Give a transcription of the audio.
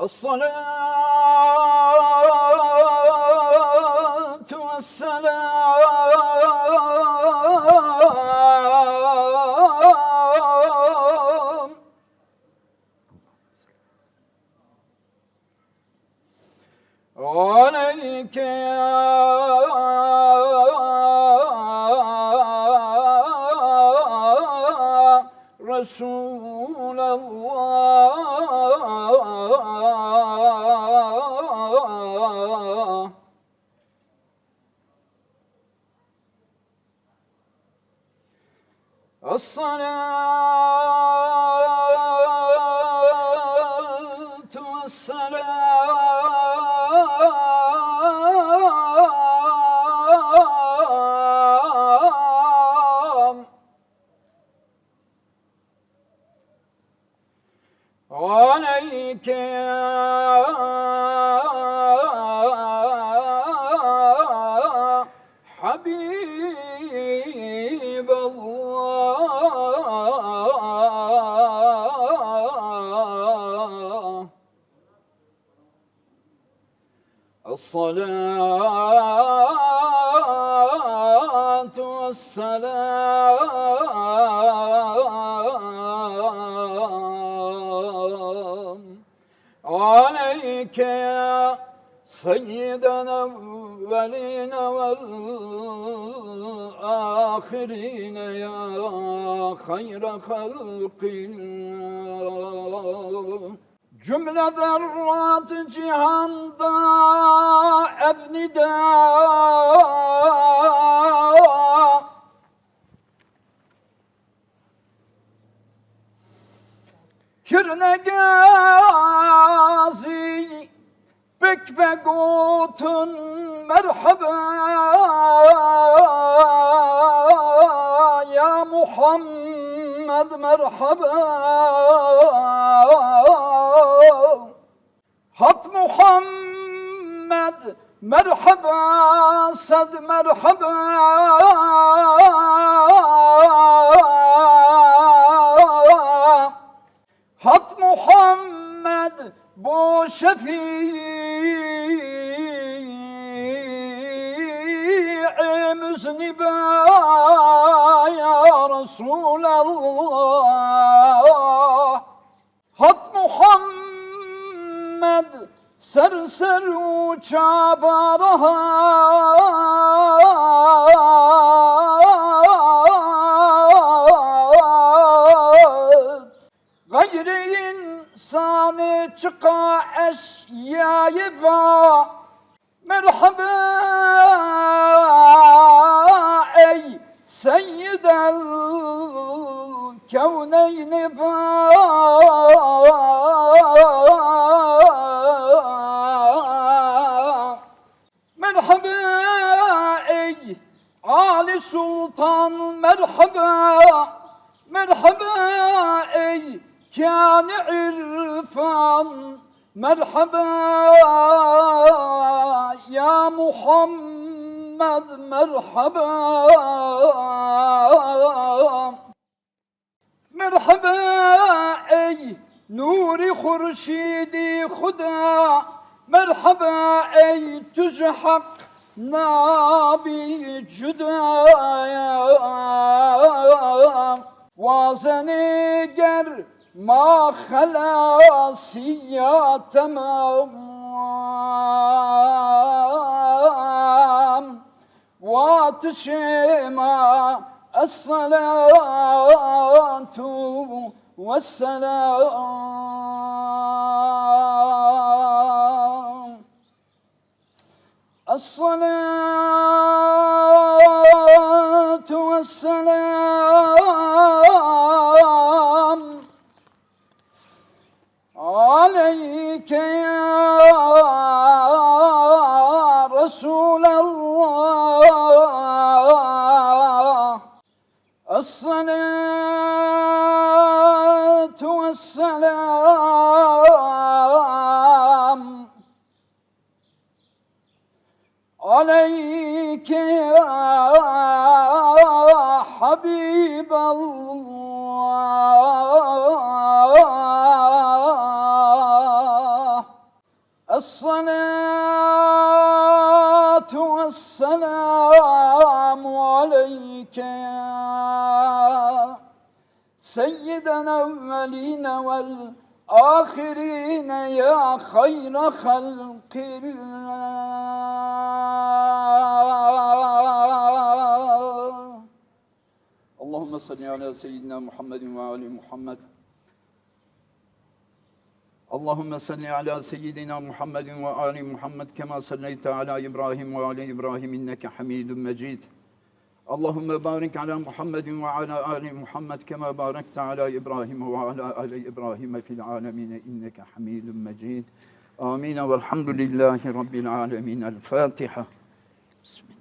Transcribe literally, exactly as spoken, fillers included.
الصلاة والسلام عليك يا رسول الله. الصلاة والسلام عليك يا حبيب الله. الصلاة والسلام عليك يا سيد الأولين والآخرين يا خير خلق الله. Cümle zerrat cihanda ev nida kirine gazî pêk vegotin, merheba ya Muhammed, merheba. Hat Muhammed, merheba, sed merheba. Hat Muhammed, bo şefî'ê muzniba ya Resulallah. Hat Muhammed, ser ser û çava rahat. Xeyrê însanê çiqa eşyayê va. Merheba ey Seyyid el Kewneyn va. Merheba ey Ali Sultan, merheba, merheba ey kânî irfan, merheba ya Muhammed, merheba. Merheba ey nûrî xurşîdî Xuda, merheba ey tu ji heq nabî cuda. Wazenê ger ma xelasiya temam. Wa tişê ma الصلاة والسلام. الصلاة والسلام عليك يا رسول الله. الصلاة والسلام عليك يا حبيب الله. الصلاة والسلام عليك يا سيد الأولين والآخرين يا خير خلق الله. اللهم صل على سيدنا محمد وآل محمد. اللهم صل على سيدنا محمد وآل محمد كما صليت على إبراهيم وآل إبراهيم إنك حميد مجيد. اللهم بارك على محمد وعلى آل محمد كما باركت على إبراهيم وعلى آل إبراهيم في العالمين إنك حميد مجيد. آمين والحمد لله رب العالمين. الفاتحة. بسم الله.